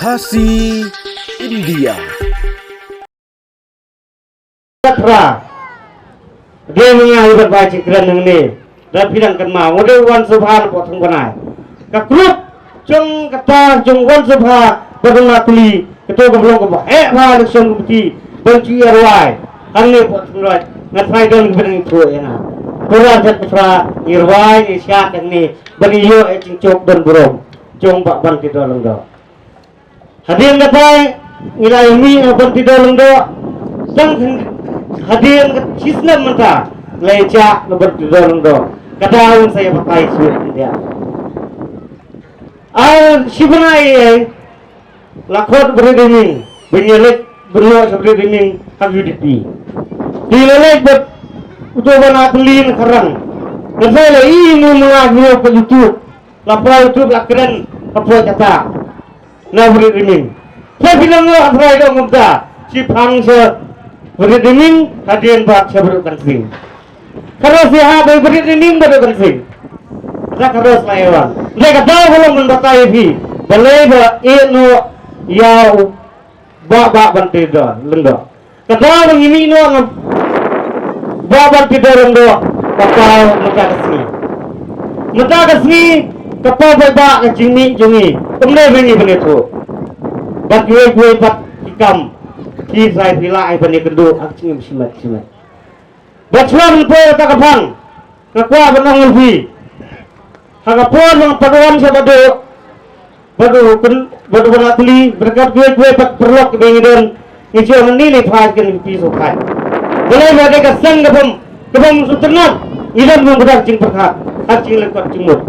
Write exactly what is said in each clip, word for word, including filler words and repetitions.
Khasi India. Patra. Dei ma nga i bat bai chi kren nangne. Da phi dang kynmaw, nga dei u wan sabha na Phuthung Bnai. Ka group jong kata jong wan sabha ba dang la kli, kato ka ba long kaba heh bha election committee ban ju ïa rwai. Hangne Phuthung Bnai nga trai don ba dang ïathuh ïa nga. Pura jait patra ngi rwai ngi shad hangne ban ïoh ïa jingchok don burom jong Bah Banteidor Lyngdoh. Hadien kata ngi la ïa mih na Banteidor Lyngdoh. Tang hadien ka shisnem mynta la ïa jah na Banteidor Lyngdoh. Kata un sa ïa batai shuh India. Ar shi bnai ei la khot Bah Rit Riming ban ïa leit ban noh sha Bah Rit Riming ha U D P. Te la leit bad uto ba na pynlin kharang. Ngan sa la i mu manga video ka YouTube. La poi YouTube la kren ka poi kata na Bah Rit Riming. Phi phi nang ngat trai dong kumta. Shi phang sha Bah Rit Riming hadien bad sha Bah Rit Kan Sing. Karo si ha Bah Rit Riming Bah Rit Kan Sing. Kata karo sa ïa wan. Lei kata ba long ban batai phi. Balei ba ïeh noh ïa u Bah Bah Banteidor Lyngdoh. Kata ba ngi mih noh na Bah Banteidor Lyngdoh, ka paw mynta ka sngi. Mynta ka sngi ka paw paidbah ka jingmih jong ngi. Ym dei ba ngi ban ïathuh. Bad kiwei kiwei pat ki kam ki trai phi lah ai ban ïakynduh ha ka jingim shimet shimet. Bad shuwa ban poi kata ka phang. Nga kwah ban ong ïa phi. Ha ka por ba nga pat wan sha Bah Duh, Bah Duh Kun, Bah Duh Bah Natli, bad kiwei kiwei pat paralok kiba ngi don, ngi shu ong ni ni phai kin phi shu phai. Balei ba dei ka seng ka bym, ka bym sngewtynnat, ngi don bym kata ka jingpyrkhat, ha ka jinglyngkot jingmut.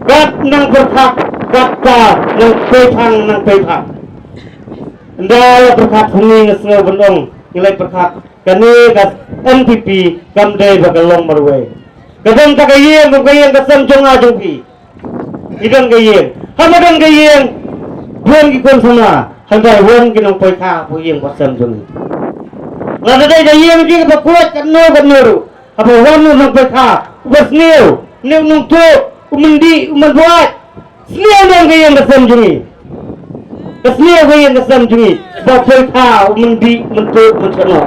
Kat nang pyrkhat, kat ta nang poi phang, nang poi phang. Ynda la pyrkhat hangne nga sngew ban ong, ngi la pyrkhat. Kane ka N P P kam dei ba ka long marwei. Ka don ta ka ïing, ka ïing ka sem jong nga jong phi. Ki don ka ïing. Haba don ka ïing, don ki khun samla. Hynrei wan ki nongpoikha hapoh ïing hapoh sem jong ngi. Lada dei ka ïing jong ngi kaba khuid katno katno ruh. Haba wan u nongpoikha, uba sniew, ne u nongtuh, u myndi, u mynbuaid. Sniew nang ka ïing ka sem jong ngi. Ka sniew ka ïing ka sem jong ngi. Ba poi kha u myndi myntu mynshuwa.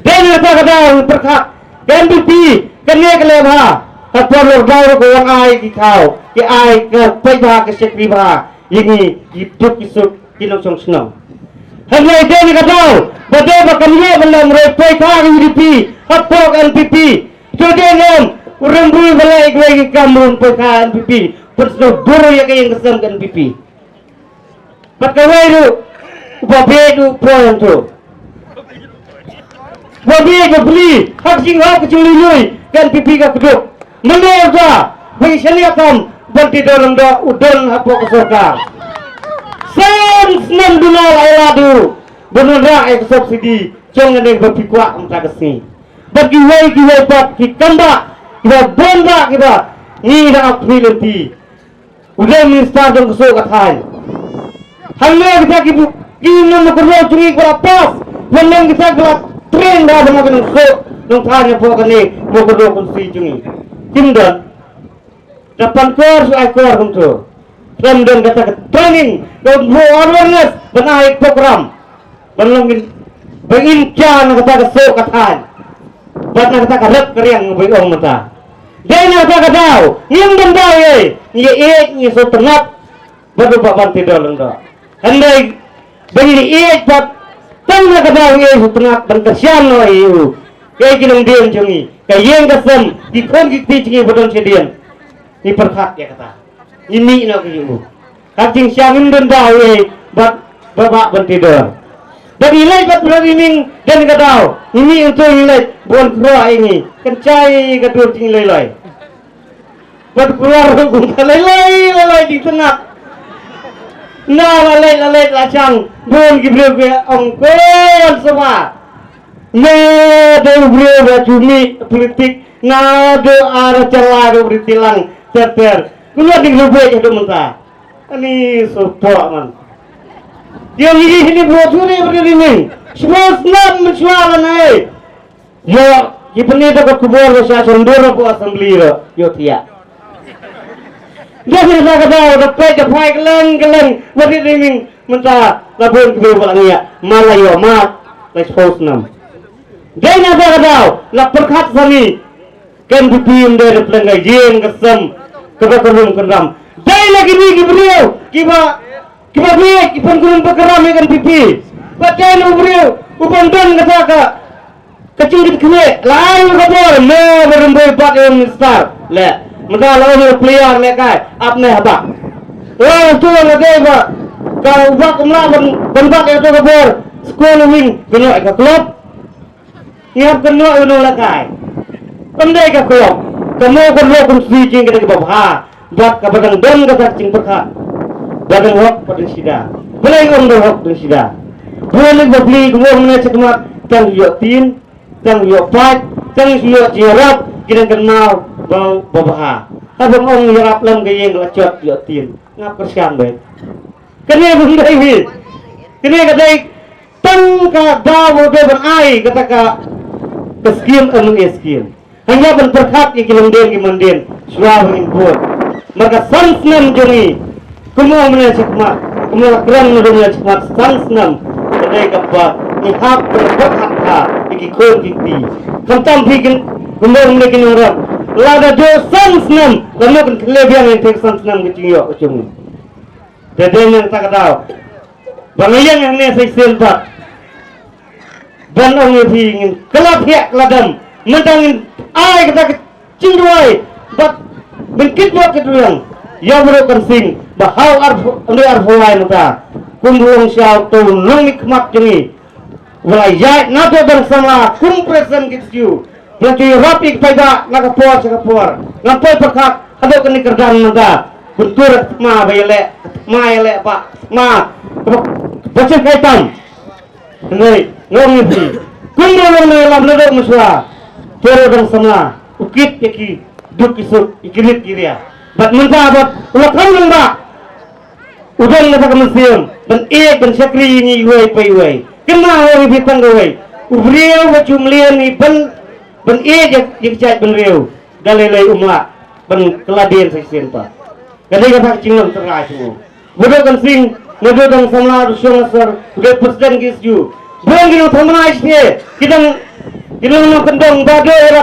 Dei na kata ka daw ngi pyrkhat ka N P P kane ka leh bha. Ka por lor daw ruh ka wan ai ki khaw, ki ai ka peit bha, ka shakri bha ïa ngi ki duk ki suk ki nongshong shnong. Hynrei dei na ka daw ba dei ba kam ïoh ban leh marwei, poi kha ka U D P, hapoh ka N P P. To dei ngam u Rem Briew ba leh ïa kiwei ki kam ruh poi kha N P P. Pynsngewdur ïa ka ïing ka sem ka N P P. Bad kawei ruh uba bieit ruh poi hangto. Uba bieit ba pli ha ka jinghap ka jinglui lui ka N P P ka kdup. Mynta uta ba i shaniah kam ban ti don lam da u don hapoh ka sorkar. San snem duna la ïa ladu ban wanrah ïa ka subsidy jong nga ne ba phi kwah mynta ka sngi. Bad kiwei kiwei pat ki kam ba kiba bun ba kiba ngi da ap khmih lynti. U dei minister jong ka suk ka thaiñ. Hangne kita ki bu-, ki nong Mawkynrew jong ngi kiba la pass, hangne kita kiba la train da ba ngi nong suk nong thaiñ hapoh kane Mawkynrew constituency jong ngi. Kim don. Da pan kor shu ai kor kumto. Khlem don kata ka training, ka awareness, ban ai program. Ban long in, ban in kia na kata ka suk ka thaiñ. Bad na kata ka rep ka riang ba ong mynta. Dei na kata ka daw, ngim don daw ei, ngi ïeit, ngi sngewtynnat. Bad u Bah Banteidor Lyngdoh. Hynrei ba ngi ïeit bad tang na ka daw ngi sngewtynnat ban kyrshan noh ïa u. Kaei ki nongdien jong ngi, ka ïing ka sem, ki khun ki kti jong ngi ba don shadien. Ngi pyrkhat ïa kata. Ngi mih noh ka ïing u. Ka jingshisha ngim don daw ei bad Bah Banteidor. Bad ngi leit bad Bah Rit Riming dei na ka daw. Ngi mih hangto ngi leit bun khroh ïa ngi. Kan chai ka dur jong ngi lei lei. Bad kular ruh kum ka lei lei lei lei jingtynnat. Na la leit la leit la shang bun ki briew ki ong ko wan sma. Nga dei u briew ba ju mih politik, nga dei ar chala dei u briew tilang ter ter. Kular ding ruh bek haduh mynta. Ani sopok man. Dia ngi hini buat suri beri dinding. Semua senam mensual nai. Yo, ki peni da ka kubur ba sha sundur ba assembly ro. Yo tiak. Dei na kata ka daw da peit da phai kylleng kylleng, wat rit rit ning mynta la bun ki briew ba la ngiah, ma la ïoh mad la shiphew snem. Dei na kata ka daw la pyrkhat sani, ka N P P ym dei da pdeng ka ïing ka sem kaba kynrum kynram. Dei na kine ki briew kiba, kiba bieit, ki pynkurim pynkurim ïa ka N P P. Ba dei na u briew u ban don kata ka Ka jingkitkhlieh, la ai ka bor, mo ba rymbui bat ïa u minister. Leh, mynta la ong ïa u player lehkai, ap ne haba. La tu la dei ba, ka u Bah Kumla ban, ban bat ïa tu ka bor, skul u wing, kynnoh ïa ka club. Ngi hap kynnoh ïa u nong lehkai. Ym dei ka club, ka mo ka lo kum sui jing ka dei ka babha. Bad kaba dang don kata ka jingpyrkhat ba dang hok ba dang shida. Balei ong dang hok dang shida? Bun ïa ki bapli ki ong mynne shakhmat tang ïoh tin, tang ïoh pait, tang ïoh jingïarap, ki dang kynmaw ba, ba bha. Haba ong ïarap lem ka ïing la jot ïoh tin. Ngap kyrshan beit. Kane bym dei hi. Kane ka dei tang ka daw ba dei ban ai kata ka, ka skim M N A skim. Hynrei ban pyrkhat ïa ki longdien ki mandien shuwa ba ngin vote. Mar ka san snem jong ngi, kum u ong mynne shakhmat, kum u la kren mynne shakhmat, san snem ka dei kaba ngi hap ban pyrkhat ha ïa ki khun ki kti. Khamtam phi kin, kum u ong mynne ki nongrep, lada dei san snem la nud ban khleh biang ïa ka san snem ka jingïoh ka jong ngi. Te dei na kata ka daw ba nga ïeng hangne sa shisien pat ban ong ïa phi ngin kylla thiah kylla dam. Mynta ngin ai kata ka jingduwai bad ngin kit ïoh kit rwiang ïa u Bah Kan Sing ba ha u arphew, hynriew arphew lai mynta kum u long sha uto u nongmihkhmat jong ngi. Ba la ïaid na u dang samla kum president K S U. Ba la ju ïarap ïa ki paidbah na ka por sha ka por. Ngam poi pyrkhat haduh kane ka kyrdan mynta. Guntur thma ba ïaleh, thma ïaleh ba thma ba, ba sngewsih tam. Hynrei nga ong ïa phi, kumno long ne lam naduh mynshuwa. Te u dang samla u kit ïa ki duk ki suk, ïa ki rit ki ria. Bad mynta bad u la kham lang ba u don na ka mynsiem ban ïeit ban shakri ïa ngi iwei pa iwei. Kynmaw ïa phi tang kawei, u briew ba ju mlien ngi ban, ban ïeit ïa, ïa ka jaitbynriew da lei lei um lah ban kylla dien sa shisien pat. Ka dei kata ka jinglong tynrai sha u Bah Kan Sing, naduh dang samla, u shong ha sor, u dei president K S U. Bun ki nongthaw bnai shisha ki dang, ki nongkyndong ba dei